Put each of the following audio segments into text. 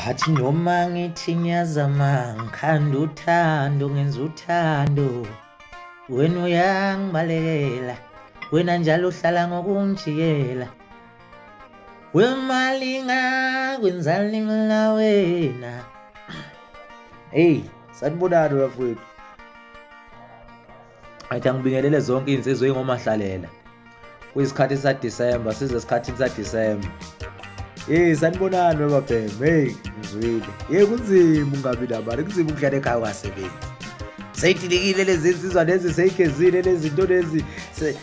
Athi noma ngithi ngiyazama ngikhanda uthando ngenza uthando wena uyangibalekela wena njalo uhlala ngokungijikela wemalinga kwenzani mina wena. Hey, sanibonani bafowethu. Athi angibingelele zonke iy'nsizwa ey'ngomahlalela. Kuyisikhathi saDisemba, size esikhathini saDisemba. Hey, sanibonani webabhemu. Hey, ngizwile. Hey, kunzima ungabi namali, kunzima ukuhlala ekhaya ungasebenzi. Seyidilikile lezi nsizwa lezi, seyigezile lezi zinto lezi,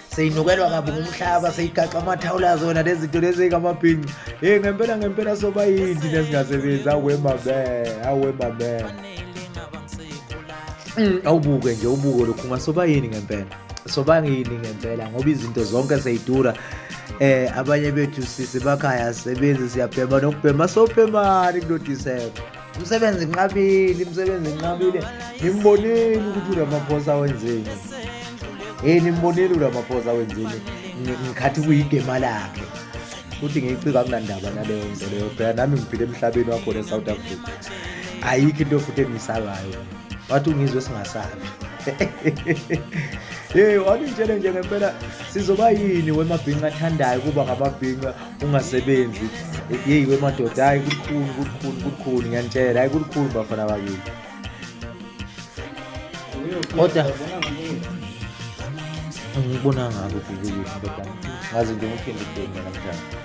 seyinukelwa kabi ngumhlaba, seyigaxa amathawula zona lezi zinto lezi ey'ngamabhinci. Hey, ngempela ngempela soba yini thina esingasebenzi? Awe mame, awe mame. Awubuke nje, ubuke lokhu ungasoba yini ngempela. Soba yini ngempela ngoba izinto zonke seyidura. Abanye bethu sisemakhaya asisebenzi, siyabhema nokubhema, sobhemani kulo December. Umsebenzi nqabile, umsebenzi nqabile. Nimbonile ukuthi uRamaphosa wenzeni? Hey, nimbonile uRamaphosa wenzeni? Ngikhathi kuyigema lakhe. Futhi ngiyicika akunandaba naleyo nto leyo. Phela nami ngiphila emhlabeni wakhona eSouth Africa. Ayikho into futhi engiyisabayo. Wathi ungizwe singasabi. Hey, wanitshele nje ngempela sizoba yini wemabhinca athandayo kuba ngamabhinca ungasebenzi. Hey wemadoda, hayi kulikhuni, kulikhuni, kulikhuni ngiyanitshela, hayi kulikhuni bafana bakithi. Kodwa ngibona ngako ukuthi ndodana. Ngazi nje uphinde uphinde namhlanje.